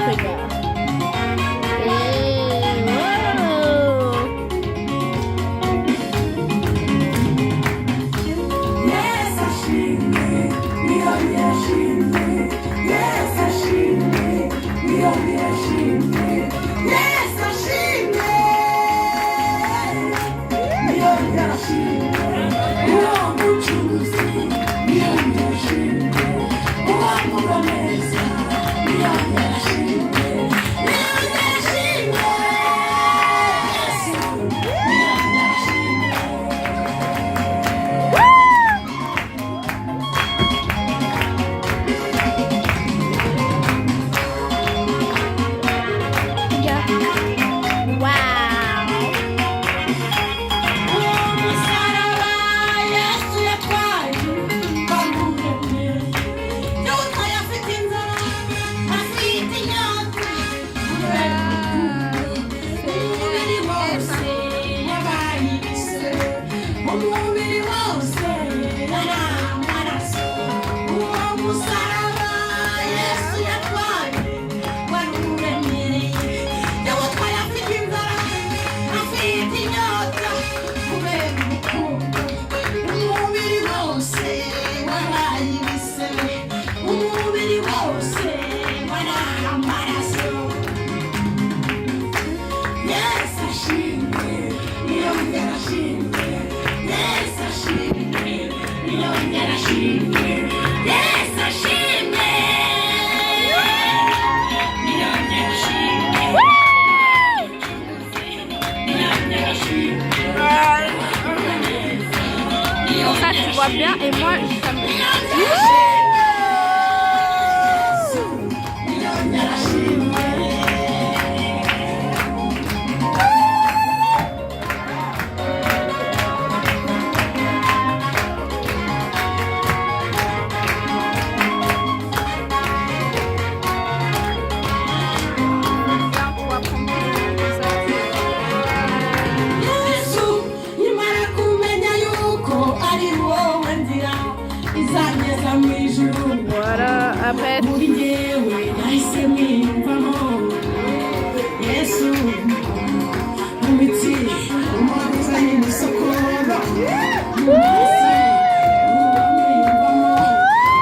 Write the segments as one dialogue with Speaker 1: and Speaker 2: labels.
Speaker 1: Regarde. Et wow.
Speaker 2: Yesu ashimwe, niyongere ashimwe. Yesu ashimwe, niyongere ashimwe. Yesu ashimwe, niyongere ashimwe. Uwo mucuruzi, niyongere ashimwe. Uwo mugwaneza, niyongere ashimwe. Niyongere ashimwe. Yesu, niyongere ashimwe.
Speaker 1: Regarde. Wow.
Speaker 2: Umusaraba Yesu yatwaye bamuremye, yawutwaye afite inzara, afite inyota. Umubiri wose wabaye ibise, umubiri wose yari amaraso. Uwo musaraba Yesu yatwaye wari uremereye, yawutwaye afite inzara, afite inyota, kubera urukundo. Umubiri wose wabaye ibisebe, umubiri wose wari amaraso. Yesu ashimwe, niyongere ashimwe. Yesu ashimwe, niyongere ashimwe. Yesu ashimwe, niyongere ashimwe. Niyongere ashimwe.
Speaker 1: Ça, tu vois bien, et moi, ça me.
Speaker 2: Niyongere ashimwe.
Speaker 1: Bien, pour apprendre ça.
Speaker 2: Yesu, nimara kumenya yuko ari wowe nzira izangeza mu ijuru.
Speaker 1: Voilà, après,
Speaker 2: Muri njyewe nahise mwiyumvamo. Yesu, mu mitsi umuhoza n'imisokoro, mu maraso mwiyumvamo.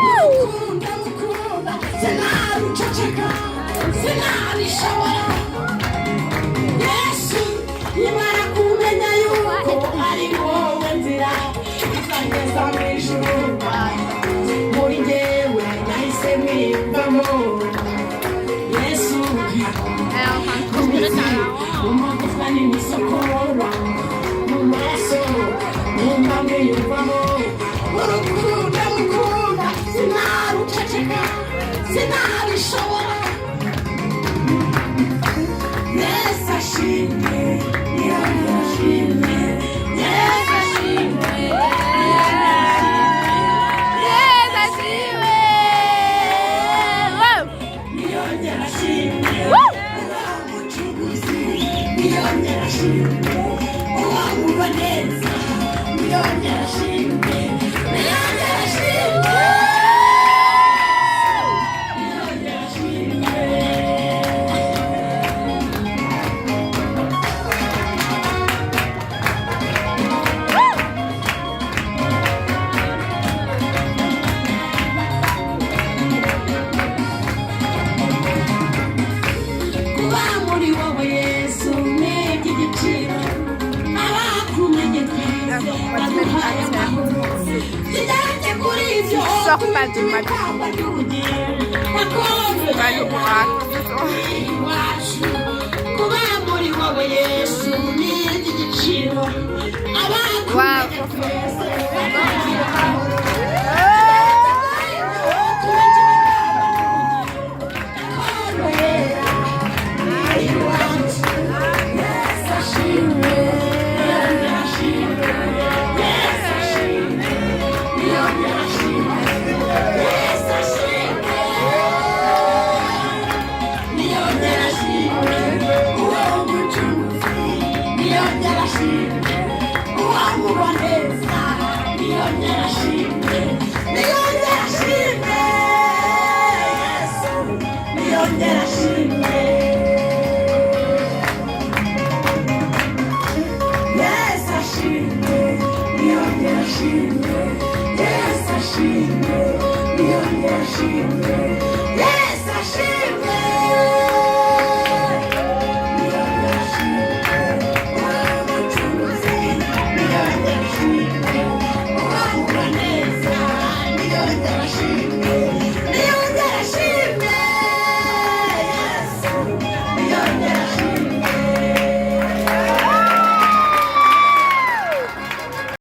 Speaker 2: Mukunda, mukunda, sinaruceceka, sinabishobora. Yesu, nimara kumenya yuko ari wowe nzira izangeza mu ijuru, muri njyewe nahise mwiyumvamo. Yesu,
Speaker 1: elle est en train de transpirer, ça
Speaker 2: mu magufwa n'imisokoro, mu maraso numva mwiyumvamo. Urukundo mukunda sinaruceceka, sinabishobora. Yesu ashimwe, niyongere ashimwe. Yesu ashimwe.
Speaker 1: Yes, ashimwe. Wow.
Speaker 2: Niyongere ashimwe.
Speaker 1: Woo!
Speaker 2: Uwo mucuruzi, niyongere ashimwe. Uwo mugwaneza, niyongere ashimwe. Niyongere ashimwe. Niyongere ashimwe. Kuba muri wowe Yesu ni iby'igiciro. Abakumenye twese baduhaye amahoro. Tugeretse kuri ibyo,
Speaker 1: Sors pas de ma
Speaker 2: ikamba ry'ubugingo.
Speaker 1: Pas le bras.
Speaker 2: Iwacu, kuba muri wowe Yesu ni iby'igiciro. Abakumenye twese baduhaye amahoro. Tugeretse kuri ibyo, tubikira ikamba ry'ubugingo. Gakondo yera iwacu. Yesu ashimwe, niyongere ashimwe. Yesu ashimwe, niyongere ashimwe. Yesu ashimwe. Ashimwe, Yesu ashimwe.